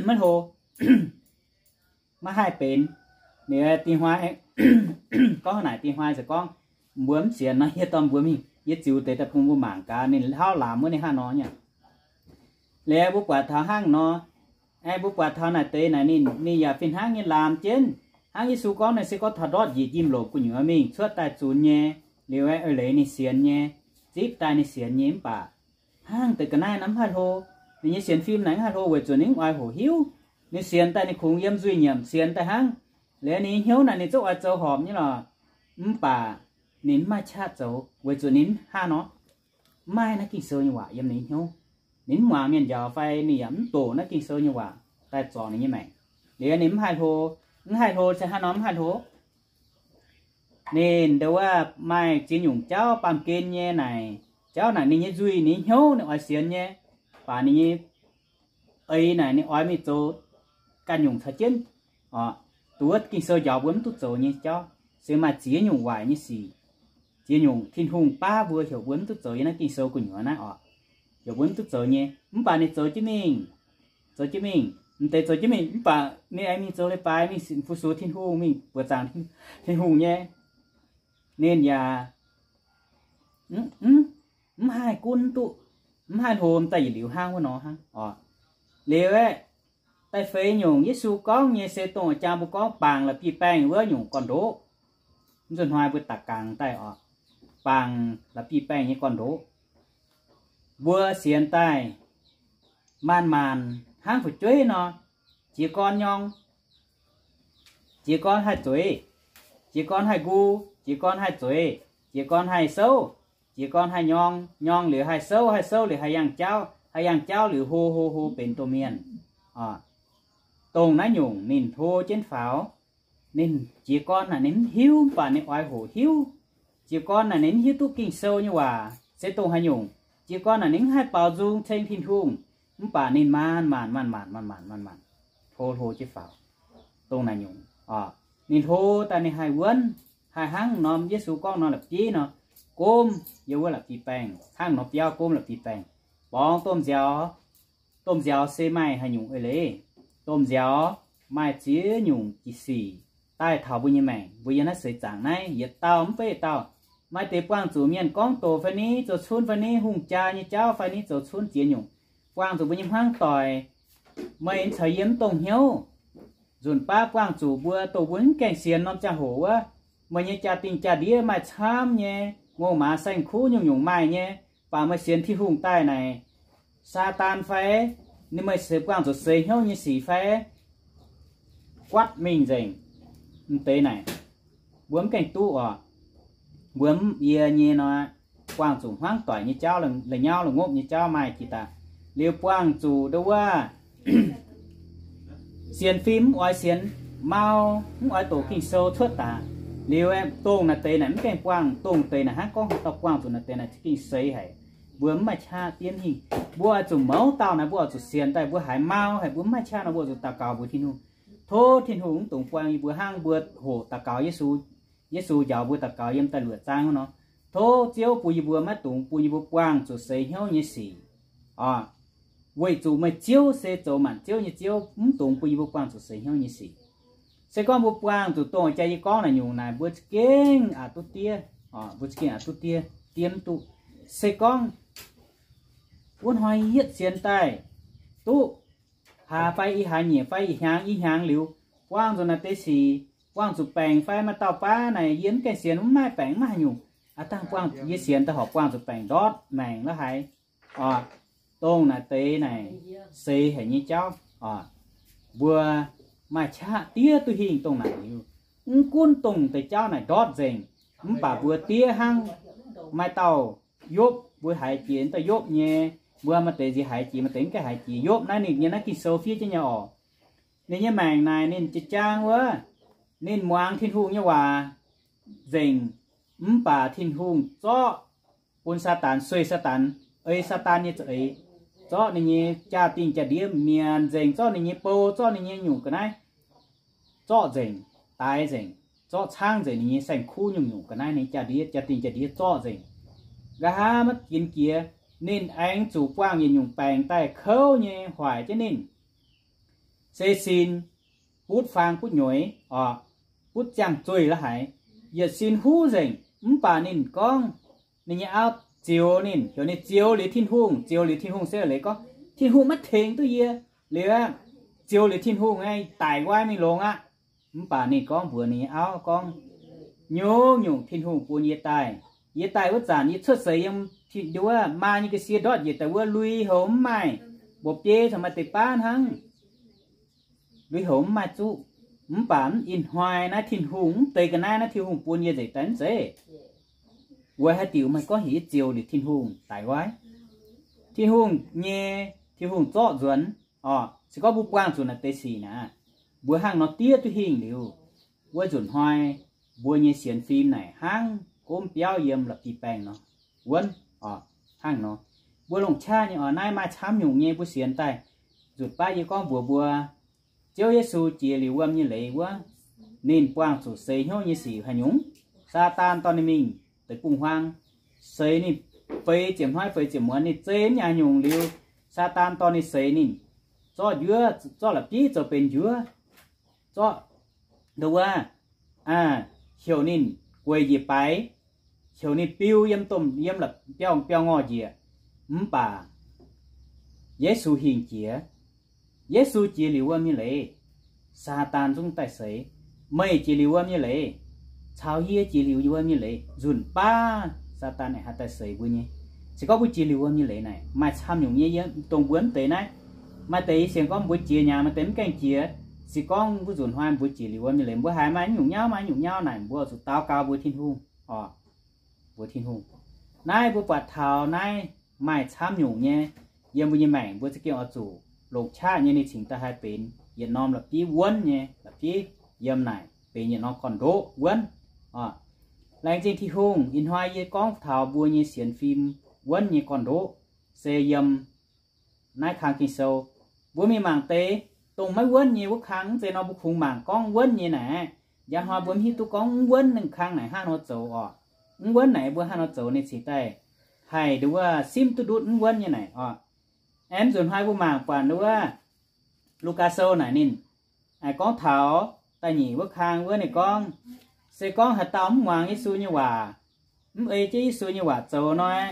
maiv hlo, maiv haih benx. Ninh dingh hnoi gorngv naaic, dingh hnoi se gorngv mbuo mv sienx nor, yie dorh mbuo mingh, yie ziux deix daaih bun mbuo mangc gaax ninh hlauv laamx wuov ninh hnangv nor nyei. Liuz mbuo buatc taux hnangv nor, aengx mbuo buatc taux naaic deix naaic ninh, ninh yaac fih hnangv nyei laamx jienv. Hnangv Yesu gorngv naaic se gorngv taux ndortv njiec njimv-lomc gu'nyuoz mingh cuotv daaih zunx nyei, liuz aengx eix leiz ninh sienx nyei, zipv daaih ninh sienx nyei, mv baac hnangv deix ga'naaiv naaiv mv haih hlo. Ninh nyei sienx fim naaic mv haih hlo weic zuqc ninh mv oix hoqc hiuv. Ninh sienx daaih ninh kungx yiem nzuih nyiemc sienx daaih hnangv. Liuz ninh nyei hnyouv naaic ninh zungv oix zoux horpc nyei lorqc, mv baac ninh mv maaih qaqv zoux weic zuqc ninh mv hnangv nor, mv maaih naaiv Ging-Sou nyei waac yiem ninh nyei hnyouv. Ninh mv muangx mienh njaaux fai ninh yaac mv doqc naaiv Ging-Sou nyei waac daaih zorc ninh nyei maengc. Liuz ninh mv haih hlo. Mv haih hlo se hnangv nor mv haih hlo. Ninh ndo wuov maaih ziex nyungc jauv baamh gen nyei naaic, jauv naaic ninh nyei nzuih ninh nyei hnyouv ninh oix sienx nyei, baac ninh nyei eix naaic ninh oix mingh zoux ganh nyungc caux jienv. Oc, duqv Ging-Sou njaaux mbuo mv duqv zoux nyei jauv se maaih ziex nyungc waaic nyei sic, ziex nyungc Tin-Hungh baav mbuo heuc mbuo mv duqv zoux yiem naaiv Ging-Sou gu'nyuoz naaiv oc. Heuc mbuo mv duqv zoux nyei, mv baac ninh zoux jienv mingh, zoux jienv mingh, m'deix zoux jienv mingh, mv baac ninh aengx mingh zoux leiz-baaix, mingh fu-sux Tin-Hungh, mingh buoqc zaangc Tin-Hungh nyei. Ninh yaac mv haih gunv duqv, mv haih hlo daaih yietc liuz hnangv wuov nor hnangv oc. Liuz aeqv, da'feix nyungc Yesu gorngv nyei se dongh jang mbuo gorngv bangc la'bieiv-baengh wuov nyungc gorn-ndoqv. Mv nzunc hnoi mbuo daux gaux daaih oc, bangc la'bieiv-baengh nyei gorn-ndoqv. Mbuo sienx daaih maanc-maanc hnangv fu'jueiv nor, jiez gorn nyorng, jiez gorn haih zueiz, jiez gorn haih nqu, jiez gorn haih zueiz, jiez gorn haih souv, jiez gorn haih nyorng, nyorng liuz haih souv, haih souv liuz haih yangh jauv, haih yangh jauv liuz hlo hlo hlo benx domh mienh. Dongh naaiv nyungc ninh hlo jienv faaux. Ninh jiez gorn naaic ninh mv hiuv, mv baac ninh oix hoqc hiuv. Jiez gorn naaic ninh mv hiuv duqv Ging-Sou nyei waac se dongh haaix nyungc. Jiez gorn naaic ninh mv haih baaux nzung ceng Tin-Hungh, mv baac ninh maanc-maanc maanc-maanc maanc-maanc maanc-maanc hlo hlo jienv faaux. Dongh naaic nyungc, ninh hlo daaih ninh haih wuonv, haih hnangv norm Yesu gorngv nor la'bieiv nor, gomv yiem wuov la'bieiv-baengh, hnangv nor biauv gomv la'bieiv-baengh, borngz domh nziaaux. Domh nziaaux se maaih haaix nyungc eix leiz? Domh nziaaux maaih ziex nyungc jiex sic daaih taux mbuo nyei maengc. Mbuo yiem naaiv seix zaangc naaiv yietc dauh mv baac yietc dauh, maaih deix buangh zuqc mienh gorngv doqc fai ni, zoux cunv fai ni, hungh jaa nyei jauv fai ni, zoux cunv ziex nyungc buangh zuqc mbuo nyei hmuangv doic. Meih caux yie mv dongh hnyouv. Nzunc baav buangh zuqc mbuo, dongh mbuo mv gaengh sienx norm ziangh hoc wuov, meih nyei jaa-dingh jaa-ndiev maaih camv nyei, ngongh maaz saeng-kuv nyungc-nyungc maaih nyei, baac meih sienx Tin-Hungh daaih naaic, Saadaan fai ninh meih se buangh zuqc seix hnyouv nyei sic fai guaatv mingh nzengc. M'deix naaic mbuo mv gaengh duqv oc. Mbuo mv yie nyei nor, buangh zuqc hmuangv doic nyei jauv, la'nyauv la'ngopv nyei jauv maaih jiex daaih. Liuz buangh zuqc ndo wuov sienx fim mv oix sienx, mau, mv oix doqc Ging-Sou cuotv daaih. Liuz aeqv, dongh naaic deix naaic mv gaengh buangh, dongh deix naaic hnangv gorngv haaix dauh buangh zuqc naaic deix naaic za'gengh seix haic. Mbuo mv maaih qaqv diev mingh. Mbuo oix zuqc mouz dauh naaic, mbuo oix zuqc sienx daaih, mbuo haiz mau haic, mbuo mv maaih qaqv nor, mbuo oix zuqc daux gaux mbuox Tin-Hungh, Tov Tin-Hungh mv dungx buang yie mbuo hnangv mbuo hoqc daux gaux Yesu, Yesu njaaux mbuo daux gaux yiem da'luoqc zaang wuov nor. Tov Ziouv bun yie mbuo maiv dungx bun yie mbuo buangh zuqc seix hnyouv nyei sic. Weic zuqc meih Ziouv se zoux maanc ziouv nyei Ziouv, mv dungx bun yie mbuo buangh zuqc seix hnyouv nyei sic. Se gorngv mbuo buangh zuqc dongh jaa yie gorngv naaic nyungc naaic, mbuo za'gengh aqc duqv diev, mbuo za'gengh aqc duqv diev, diev mv duqv. Se gorngv wuov hnoi yietv sienx daaih duqv hlaax fai ih hlaax nyieqc fai ih hnyangx ih hnyangx liuz, buangh zuqc naaiv deix sic, buangh zuqc baengc fai maaih dauh baav naaic yie mv gaengh sienx, mv maaih baengc mv maaih haaix nyungc, aav dangh buangh yie sienx daaih horpc buangh zuqc baengc ndortv maengc la'haiz. Dongh naaic deix naaic seix haic nyei jauv, mbuo maaih qaqv diev duqv hingh dongh naaic liuz. Mv gunv dongh deix jauv naaic ndortv nzengc, mv baac mbuo diev hnangv maaih dauh Yopv, mbuo haiz jiex dauh Yopv nyei, mbuo maaih deix nziex haiz jiex, maaih deix mv gaengh haiz jiex. Yopv naaiv ninh nyei naaiv Ging-Sou fiev jienv nyei orqc. Ninh nyei maengc naaic ninh jiex jaang wuov, ninh muangx Tin-Hungh nyei waac nzengc, mv baac Tin-Hungh zorqv bun Saadaan, sueih Saadaan, ei Saadaan nyei za'eix, zorqv ninh nyei jaa-dingh jaa-ndiev mienc nzengc, zorqv ninh nyei bou, zorqv ninh nyei nyungc ga'naaiv zorqv nzengc, daix nzengc, zorqv caangv nzengc ninh nyei saeng-kuv nyungc-nyungc ga'naaiv, ninh jaa-ndiev, jaa-dingh jaa-ndiev zorqv nzengc. Nqa'haav maiv ginx jiex, ninh aengx zuqc buangh yietc nyungc baengc daaih kouv nyei hoic jienv ninh. Se sin butv faang butv nyueiz orqc, butv ziangh zueih la'haiz, yietc sin huv nzengc. Mv baac ninh gorngv ninh nyei auv zioux ninh, heuc ninh zioux liuz Tin-Hungh, zioux liuz Tin-Hungh se leiz gorngv, Tin-Hungh maiv tengx duqv yie liuz aqv. Zioux liuz Tin-Hungh aeqv, daic nqoi mingh longx aqv. Mv baac ninh gorngv mbuox ninh nyei auv gorngv, nyungc-nyungc Tin-Hungh bun yie daaih, yie daaih wuov zanc yie cuotv seix yiem wuov maa nyei ga'sie ndortv njiec daaih wuov, lui-houx mv maaih, mba'biei caux maaih deix baav hnangv. Lui-houx mv maaih zuqv. Mv baac ih hnoi naaiv Tin-Hungh mv deix ga'naaiv naaiv Tin-Hungh bun yie nzengc daaih mv zeiz? Weic haaix diuc meih gorngv heuc yie zioux liuz Tin-Hungh daic nqoi? Tin-Hungh nyei, Tin-Hungh zorqv nzuonx orqc. Se gorngv mbuo buangh zuqc naaiv deix sic naaic, mbuo hnangv nor diev duqv hingh liuz, wuov nzunc hnoi mbuo nyei sienx fim naaic hnangv gomv biauv yiem la'bieiv-baengh nor, wuonv orqc. Hnangv nor, mbuo longc qaqv nyei orqc, naaiv maaih camv nyungc nyei mbuo sienx daaih. Nzutc baav yie gorngv mbuox mbuo, Ziouv Yesu jiex liuz wuom nyei leiz wuov, ninh buangh zuqc seix hnyouv nyei sic haaix nyungc? Saadaan dorh ninh mingh deic-bung-huaang, seix ninh feix ziepc hnoi feix ziepc muonz, ninh zeiz mv nyanc haaix nyungc liuz, Saadaan dorh ninh seix ninh, zorqv njuov, zorqv la'bieiv zoux benx njuov, zorqv nduov wuov, heuc ninh gueic njiec baix, heuc ninh biu yiem domh, yiem la'biauv, biauv-ngorh njiec. Mv baac Yesu hingh jiex. Yesu jiex liuz wuom nyei leiz, Saadaan zungv daaih seix. Meih jiex liuz wuom nyei leiz caux yie jiex liuz wuom nyei leiz, nzunc baav Saadaan aengx haih daaih seix mbuo nyei. Se gorngv mbuo jiex liuz wuom nyei leiz naaic, maaih camv nyungc nyei yiem dongh mbuo mv deix naaiv. Maaih deix yie sienx gorngv mbuo jiex nyei, maaih deix mv gaengh jiex. Se gorngv mbuo nzunc hnoi mbuo jiex liuz wuom nyei leiz, mbuo haiz maaih nyungc nyauv, maaih nyungc nyauv naaic, mbuo zuqc daux gaux mbuox Tin-Hungh orqc. Mbuox Tin-Hungh. Naaiv mbuo buatc taux naaiv maaih camv nyungc nyei yiem mbuo nyei maengc, mbuo za'gengh oix zuqc longc qaqv nyei ninh cingx daaih haih benx yietc norm la'bieiv wuonv nyei la'bieiv, yiem naaic benx yietc norm gorn-ndoqv wuonv. Laengz zingh Tin-Hungh, ih hnoi yie gorngv taux mbuo nyei sienx fim wuonv nyei gorn-ndoqv se yiem naaiv kang Ging-Sou. Mbuo mingh mangc deix dongh maiv wuonv nyei wuov kang, mv zeiz nor mbuo kungx mangc gorngv wuonv nyei naaic. Njang hnoi mbuo mv hiuv duqv gorngv mv wuonv ninh kang naaic hnangv nor zoux orqc. Mv wuonv naaic mbuo hnangv nor zoux ninh cingx daaih haih nduov wuov simv duqv ndutv mv wuonv nyei naaic orqc. Aengx nzunc hnoi mbuo mangc buatc nduov wuov Lugaa Sou naaic ninh gorngv taux da'nyeic wuov kang wuov ninh gorngv, se gorngv haaix dauh mv muangx Yesu nyei waac, mv ei jienv Yesu nyei waac zoux nor,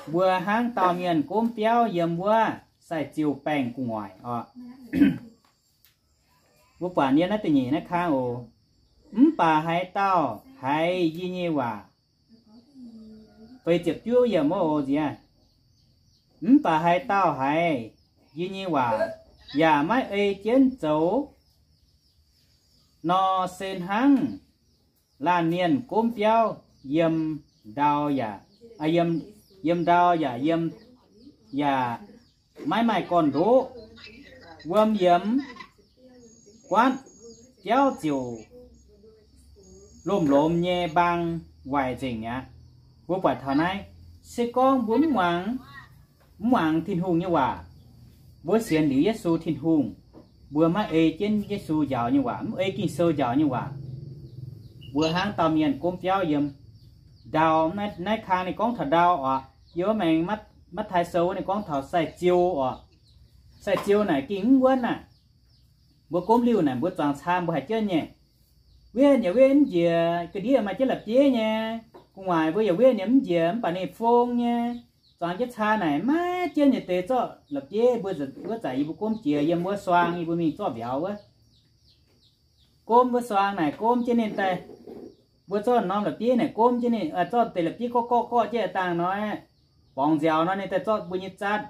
mbuo hnangv dauh mienh gomv biauv yiem wuov sai-ziu baengh gu'nguaaic orqc. Mbuo buatc yiem naaiv da'nyeic naaiv kang oc. Mv baac haaix dauh haiz yie nyei waac, feix ziepc juov yiemc wuov oc nziex. Mv baac haaix dauh haiz yie nyei waac yaac maiv ei jienv zoux nor, se hnangv laanh mienh gomv biauv yiem ndau yaac, yiem, yiem ndau yaac yiem, yaac maiv maaih gorn-ndoqv. Wuom yiemx guaatv, biauv ziouc lomh lomz nyei mbaang waaic nzengc mi'aqv. Mbuo buatc taux naaiv, se gorngv mbuo mv muangx, mv muangx Tin-Hungh nyei waac, mbuo sienx liuz Yesu Tin-Hungh, Mbuo maiv ei jienv Yesu njaaux nyei waac, mv ei Ging-Sou njaaux nyei waac, mbuo hnangv dauh mienh gomv biauv yiem ndau. Naaiv, naaiv kang ninh gorngv taux ndau oc. Yiem maengx Matv-, Matv^tai Sou wuov ninh gorngv taux sai-ziou oc. Sai-ziou naaic ging mv wuonv aqv. Mbuo gomv liuh naaic mbuo zuangx caa mbuo haiz jienv nyei. Wetv yaac wetv mv njiec, ga'ndiev maaih jienv la'bieiv nyei. Gu'nguaaic mbuo yaac wetv yaac mv njiec, mv baac ninh fong nyei. Zuangx jienv caa naaic maiv jienv nyei deix zorqv la'bieiv mbuo wuov zanc yie mbuo gomv jiex yiem wuov suang yie mbuo mingh zorqv mbiauz wuov. Gomv wuov suang naaic gomv jienv ninh daaih. Mbuo zorqv norm la'bieiv naaic gomv jienv ninh, zorqv deix la'bieiv gorqv gorqv gorqv jienv dangh hnoi, borngz nziaaux nor ninh daaih zorqv mbuo nyei zatv,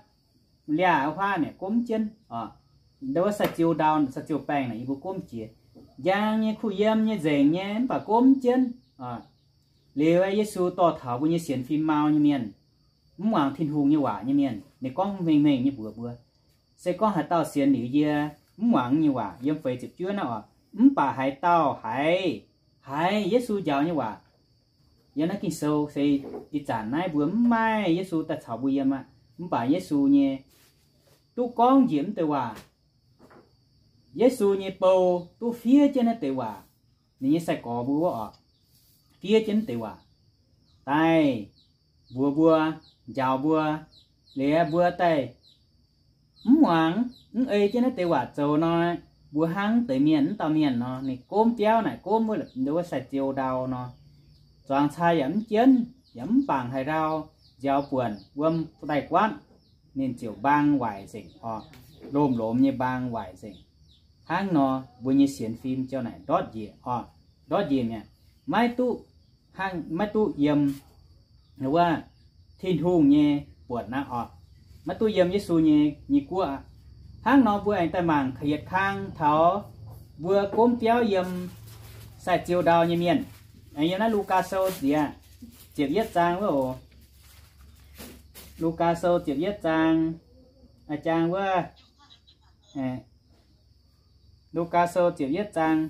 liaac huaav naaic gomv jienv oc. Ndau wuov sai-ziou ndau, sai-ziou baengh naaic yie mbuo gomv jiex. Njang nyei, kuh yiem nyei, nzengc nyei, mv baac gomv jienv oc. Liuz Yesu dorh taux mbuo nyei sienx fim mau nyei mienh, mv muangx Tin-Hungh nyei waac nyei mienh, ninh gorngv hmengh hmengh nyei mbuox mbuo, se gorngv haaix dauh sienx liuz yie, mv muangx nyei waac, yiem feix ziepc juov naaiv oc, mv baac haaix dauh haiz, haiz Yesu njaaux nyei waac, yiem naaiv Ging-Sou se ih zanc naaiv mbuo mv maaih Yesu daaih caux mbuo yiem aqv. Mv baac Yesu nyei, duqv gorngv njiec mv deix waac. Yesu nyei bou duqv fiev jienv naaiv deix waac. Ninh nyei sai-gorx mbuo wuov oc, fiev jienv mv deix waac daaih mbuox mbuo, njaaux mbuo, liuz mbuo daaih mv muangx, mv ei jienv naaiv deix waac zoux nor, mbuo hnangv deix mienh, mv dauh mienh nor, ninh gomv biauv naaic gomv wuov, wuov sai-ziou ndau nor, zuangx caa yaac mv jienv, yaac mv bangc haaix ndau, nziaaux buonc wuom daaih guaatv, ninh ziouc mbaang waaic nzengc oc. Lomh lomh nyei mbaang waaic nzengc. Hnangv nor mbuo nyei sienx fim ziouc naaic ndortv njiec oc, ndortv njiec mi'aqv. Maiv duqv hnangv, maiv duqv yiem wuov Tin-Hungh nyei buonc aqv oc. Maiv duqv yiem Yesu nyei, nyei guoqv aqv. Hnangv nor mbuo aengx daaih mangc yietc kang taux mbuo gomv biauv yiem sai-ziou ndau nyei mienh. Aengx yiem naaiv Lugaa Sou ziex, ziepc yietv zaang wuov oc. Lugaa Sou ziepc yietv zaang, a'jang wuov, Lugaa Sou ziepc yietv zaang.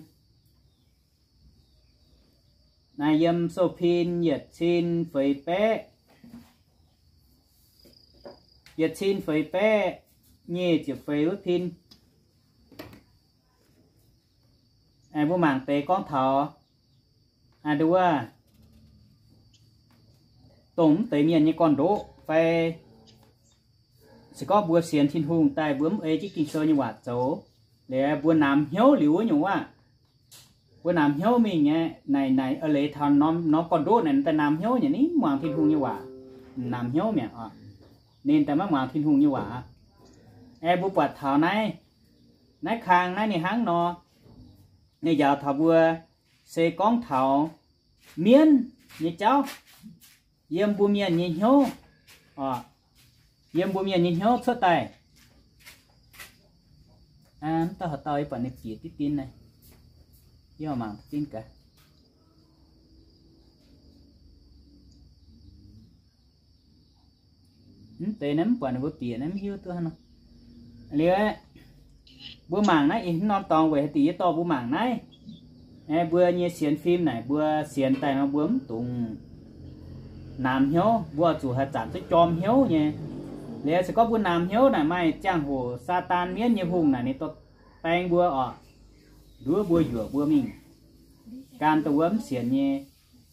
Naaiv yiem sou pin yietc cin feix baeqv, yietc cin feix baeqv nyic ziepc feix wuov pin. Mbuo mangc deix gorngv taux, aa, nduov, dongh mv deix mienh nyei gorn-ndoqv fai se gorngv mbuo sienx Tin-Hungh daaih mbuo mv ei jienv Ging-Sou nyei waac zoux, liuz mbuo namx hnyouv liuz wuov nyungc waac, mbuo namx hnyouv mingh nyei, naaic, naaic, a'leiz taux norm, norm gorn-ndoqv naaic daaih namx hnyouv nyei, ninh mv muangx Tin-Hungh nyei waac, namx hnyouv mi'aqv oc. Ninh daaih maiv muangx Tin-Hungh nyei waac aqv. Aeqv, mbuo buatc taux naaiv, naaiv kang naaiv ninh hnangv nor, ninh njaaux taux mbuo se gorngv taux mienv nyei jauv yiem mbuo mienh nyei hnyouv oc, yiem mbuo mienh nyei hnyouv cuotv daaih. Mv dauh haaix dauh yie buatc ninh bieqc diqv din naaiv, yie mangc diqv din gaax. Mv deix naaiv mv buatc ninh mbuo bieqc naaiv mv hiuv duqv hnangv nor. Liuz, mbuo mangc naaiv ih hnangv norm dorngx weic haaix diuc yie dorh mbuo mangc naaiv. Mbuo nyei sienx fim naaic mbuo sienx daaih nor mbuo mv dungx namx hnyouv, mbuo zuqc haih zanc duqv jorm hnyouv nyei. Liuz se gorngv mbuo namx hnyouv naaic maaih ziangh hoc Saadaan mienv nyei hungh naaic ninh dorh baeng mbuo oc, nduov mbuo yuoqc mbuo mingh gan dongh wuov mv sienx nyei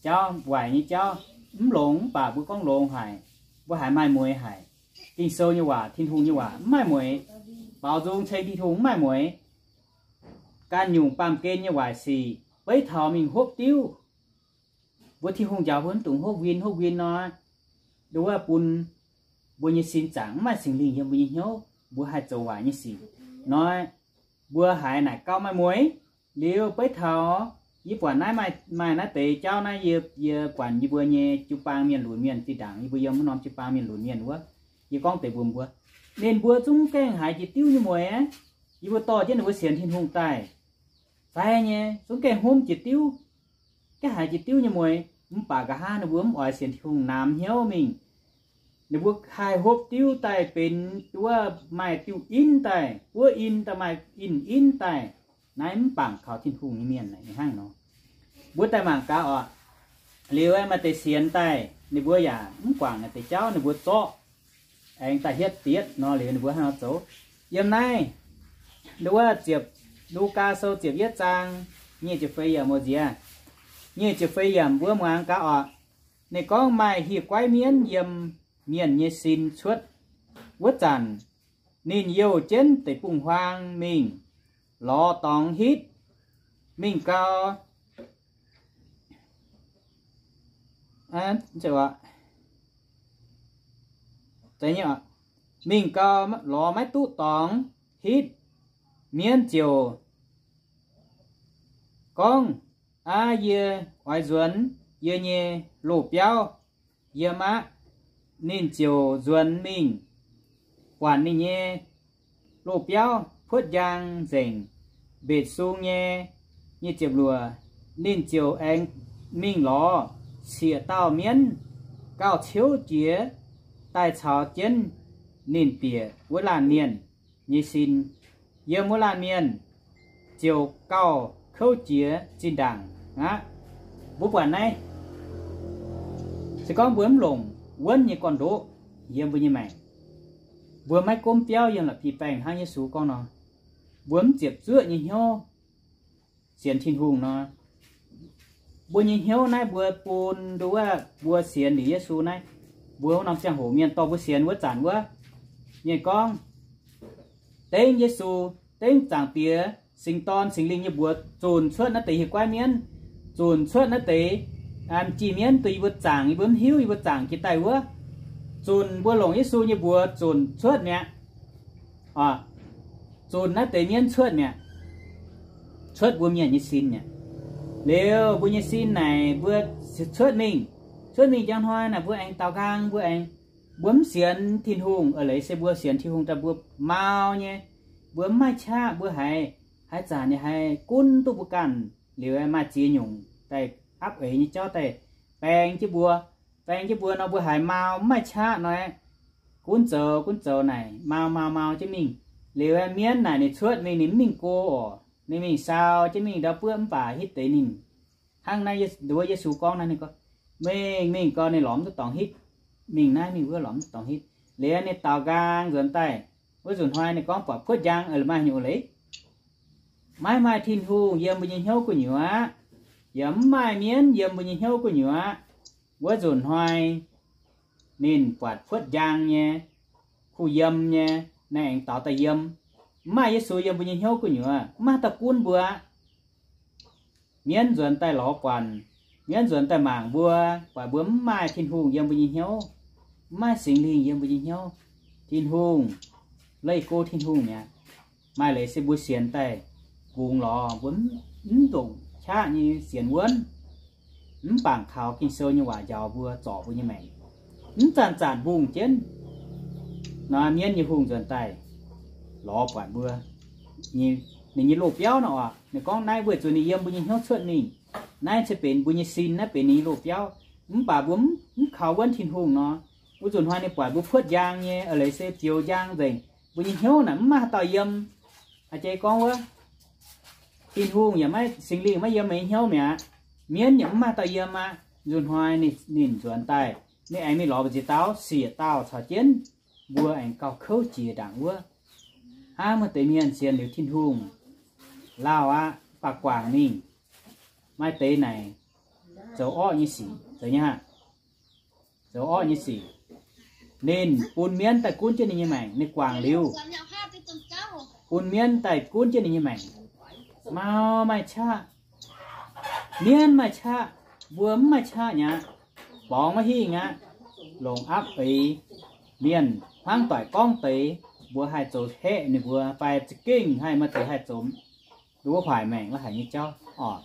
jauv, waaic nyei jauv, mv longx. Mv baac mbuo gorngv longx haic, mbuo haiz maaih mueiz haic. Ging-Sou nyei waac, Tin-Hungh nyei waac mv maaih mueiz. Baaux nzung ceng Tin-Hungh mv maaih mueiz. Ganh nyungc baamh gen nyei waaic sic beiv taux mingh hopv diuv. Mbuo Tin-Hungh njaaux mbuo mv dungx hopv win hopv win nor, nduov bun mbuo nyei sin zaangc mv maaih Singx Lingh yiem mbuo nyei hnyouv, mbuo haih zoux waaic nyei sic nor, mbuo haiz naaic gauh maaih mueiz. Liuz beiv taux yie buatc naaiv maaih, maaih naaiv deix jauv naaiv, yie, yie buatc yie mbuo nyei jiu-baang mienh lunx mienh zinh ndaangc yie mbuo yiem wuov norm jiu-baang mienh lunx mienh wuov, yie gorngv deix mbuox mbuo, ninh mbuo zungv gaengh haiz jiex diuv nyei mueiz aqv. Yie mbuo dorh jienv ninh mbuo sienx Tin-Hungh daaih fai nyei zungv gaengh hmomv jiex diuv, gaengh haiz jiex diuv nyei mueiz. Mv baac nqa'haav ninh mbuo mv oix sienx Tin-Hungh, namx hnyouv mingh. Ninh mbuo haih hopv diuv daaih benx wuov maaih diuv in daaih, buov in daaih, maaih in in daaih. Naaiv mv bangc kaux Tin-Hungh nyei mienh hnangv nor. Mbuo daaih mangc gaax oc. Liuz maaih deix sienx daaih ninh mbuo yaac mv guangc naaiv deix jauv, ninh mbuo zorqv aengx daaih hietv dietv nor, liuz ninh mbuo hnangv nor zoux. Yiem naaiv Nduov ziepc, Lugaa Sou ziepc yietv zaang, nyic ziepc feix yiemc mbuo nziex, nyic ziepc feix yiemc mbuo muangx gaax oc. Ninh gorngv maaih hieh guaiv mienv yiem mienh nyei sin cuotv wuov zanc, ninh youh jienv deic-bung-huaang mingh lorz dorngx hitv, mingh gau mingh gau lorz maiv duqv dorngx hitv. Mienv ziouc gorngv, Aa, yie oix nzuonx yie nyei loz-biauv yiem aqv. Ninh ziouc nzuonx mingh buatc ninh nyei loz-biauv puotv njang nzengc, mbetc sung nyei. Nyic ziepc luoqc, ninh ziouc aengx mingh lorz siec dauh mienv gauh ciouv jiex daaih caux jienv ninh bieqc wuov laanh mienh nyei sin. Yiem wuov laanh mienh ziouc gauh kouv jiex zinh ndaangc aqv. Mbuo buatc naaiv, se gorngv mbuo mv longc wuonv nyei gorn-ndoqv yiem mbuo nyei maengc, mbuo maiv gomv biauv yiem la'bieiv-baengh hnangv Yesu gorngv nor, mbuo mv ziepc zuoqv nyei hnyouv sienx Tin-Hungh nor, mbuo nyei hnyouv naaiv mbuo bun nduov mbuo sienx liuz Yesu naaiv, mbuo wuov norm ziangh hoc mienh dorh mbuo sienx wuov zanc wuov, mienh gorngv, dengv Yesu, dengv Zaangc Diex, Singx Dorn, Singx Lingh nyei mbuox zunc cuotv naaiv deix hieh guaiv mienv, zunc cuotv naaiv deix m'jih mienv, duqv yie mbuo zaangc, yie mbuo mv hiuv, yie mbuo zaangc jiex daaih wuov, zunc mbuo longc Yesu nyei mbuox zunc cuotv mi'aqv. Zunc naaiv deix mienv cuotv mi'aqv, cuotv mbuo mienh nyei sin mi'aqv. Liuz mbuo nyei sin naaic mbuo cuotv mingh, cuotv mingh njang hnoi naaic mbuo aengx daaux nqaang, mbuo aengx, mbuo mv sienx Tin-Hungh. Eix leiz se mbuo sienx Tin-Hungh daaih mbuo mau nyei, mbuo mv maaih qaqv, mbuo haiz, haaix zanc ninh haiz gunv duqv mbuo ganh, liuz maaih ziex nyungc daaih apv eix nyei jauv daaih baeng jienv mbuo, baeng jienv mbuo nor mbuo haiz mau mv maaih qaqv nor, gunv zoux gunv zoux naaic mau mau mau jienv mingh. Liuz mienv naaic ninh cuotv mingh ninh mv mingh go oc, ninh mingh sau jienv mingh ndau buov mv baac hitv deix ninh hnangv naaiv nduov Yesu gorngv naaiv, ninh gorngv, mingh mingh gau, ninh lorz mv duqv dorngx hitv. Mingh naaiv mingh wuov lorz mv duqv dorngx hitv. Liuz ninh daaux nqaang nzuonx daaih, wuov nzunc hnoi ninh gorngv buatc puotv njang, eix leiz maaih nyungc leiz, maiv maaih Tin-Hungh yiem mbuo nyei hnyouv gu'nyuoz, yaac mv maaih mienv yiem mbuo nyei hnyouv gu'nyuoz. Wuov nzunc hnoi ninh buatc puotv njang nyei, kuh yiem nyei, naaiv aengx daaux daaih yiem, mv maaih Yesu yiem mbuo nyei hnyouv gu'nyuoz, mv maaih dauh gunv mbuo. Mienv nzuonx daaih lorz buatc, mienv nzuonx daaih mangc mbuo, buatc mbuo mv maaih Tin-Hungh yiem mbuo nyei hnyouv, mv maaih Singx Lingh yiem mbuo nyei hnyouv. Tin-Hungh, leih go Tin-Hungh mi'aqv. Maaih leiz se mbuo sienx daaih mbungx lorz, mbuo mv ndongc qaqv nyei sienx wuonv, mv bangc kaux Ging-Sou nyei waac njaaux mbuo, zorc mbuo nyei maengc, mv zanc-zanc mbungh jienv. Nor mienv nyei hungh nzuonx daaih lorz buatc mbuo, ninh nyei loz-biauv nor oc, ninh gorngv naaiv weic zuqc ninh yiem mbuo nyei hnyouv cuotv mingh. Naaiv se benx mbuo nyei sin, naaiv benx ninh nyei loz-biauv. Mv baac mbuo mv kaux wuonv Tin-Hungh nor, wuov nzunc hnoi ninh buatc mbuo puotv njang nyei, eix leiz se fioux njang nzengc, mbuo nyei hnyouv naaic mv maaih haaix dauh yiem. Aa, jiex gorngv wuov, Tin-Hungh yaac maiv, Singx Lingh maiv yiem meih nyei hnyouv mi'aqv. Mienv yaac mv maaih dauh yiem aqv. Nzunc hnoi ninh, ninh nzuonx daaih, ninh aengx mingh lorz mbu'ziex dauh, siec dauh caux jienv, mbuo aengx gauh kouv jiex ndaangc wuov. Hnangv maaih deix mienh sienx liuz Tin-Hungh, lauh aqv, mv baac guangc mingh. Maaih deix naaic zoux orqv nyei sic, zoux nyei aqv, zoux orqv nyei sic. Ninh bun mienv daaih gunv jienv ninh nyei maengc, ninh guangc liuz, bun mienv daaih gunv jienv ninh nyei maengc. Mau maaih qaqv, mienv maaih qaqv, mbuo mv maaih qaqv mi'aqv. Borngz maiv hingh aqv. Longc apv eix, mienh hmuangv doic gorngv deix, mbuo haih zoux haeqv ninh mbuo fai za'gengh haih maaih deix haih zoux nduov hoic maengc la'haic nyei jauv oc.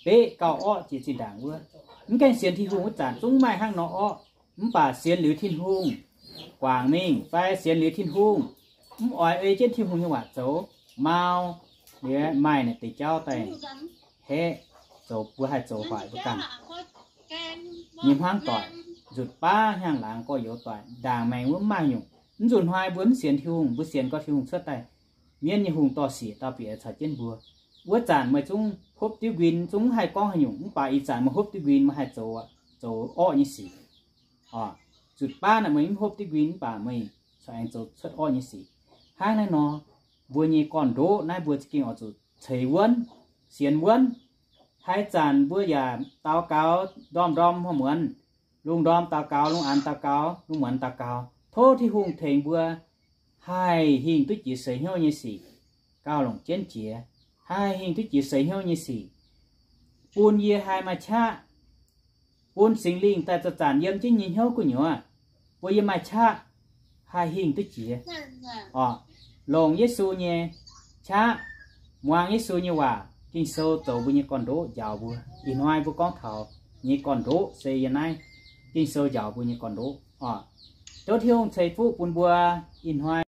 Beqv gauh orqv jiex zinh ndaangc wuov. Mv gaengh sienx Tin-Hungh wuov zanc zungv maaih hnangv nor orqv. Mv baac sienx liuz Tin-Hungh, guangc mingh fai sienx liuz Tin-Hungh, mv oix ei jienv Tin-Hungh nyei waac zoux, mau liuz maaih naaic deix jauv daaih haeqv, zoux mbuo haih zoux hoic mbuo ganh nyei hmuangv doic, nzutc baav hnyangx-laangz gorx-youz doic, ndaangc maengx wuov mv maaih nyungc. Mv nzunc hnoi mbuo mv sienx Tin-Hungh, mbuo sienx gau Tin-Hungh cuotv daaih, mienv nyei hungh dorh siec dauh bieqc caux jienv mbuo. Wuov zanc meih zungv hopv diuv nquin, zungv mv haih gorngv haaix nyungc, mv baac ih zanc meih hopv diuv nquin meih haih zoux, zoux orqv nyei sic. Oc, nzutc baav naaic meih mv hopv diuv nquin mv baac meih corc aengx zoux cuotv orqv nyei sic. Hnangv naaiv nor, mbuo nyei gorn-ndoqv naaiv mbuo za'gengh oix zuqc ceix wuonv, sienx wuonv. Haaix zanc mbuo yaac daux gaux ndorm-ndorm muonz, lungh ndorm daux gaux, lungh aanx daux gaux, lungh muonz daux gaux, tov Tin-Hungh tengx mbuo haih hingh duqv jiex seix hnyouv nyei sic, gauh longc jienv jiex, haih hingh duqv jiex seix hnyouv nyei sic, bun yie haih maaih qaqv, bun Singx Lingh daaih zanc-zanc yiem jienv nyei hnyouv gu'nyuoz, bun yie maaih qaqv haih hingh duqv jiex. Orqc, longc Yesu nyei qaqv, muangx Yesu nyei waac. Ging-Sou zoux mbuo nyei gorn-ndoqv njaaux mbuo. Ih hnoi mbuo gorngv taux nyei gorn-ndoqv se yiem naaiv Ging-Sou njaaux mbuo nyei gorn-ndoqv orqc. Tov Tin-Hungh ceix fuqv bun mbuo ih hnoi.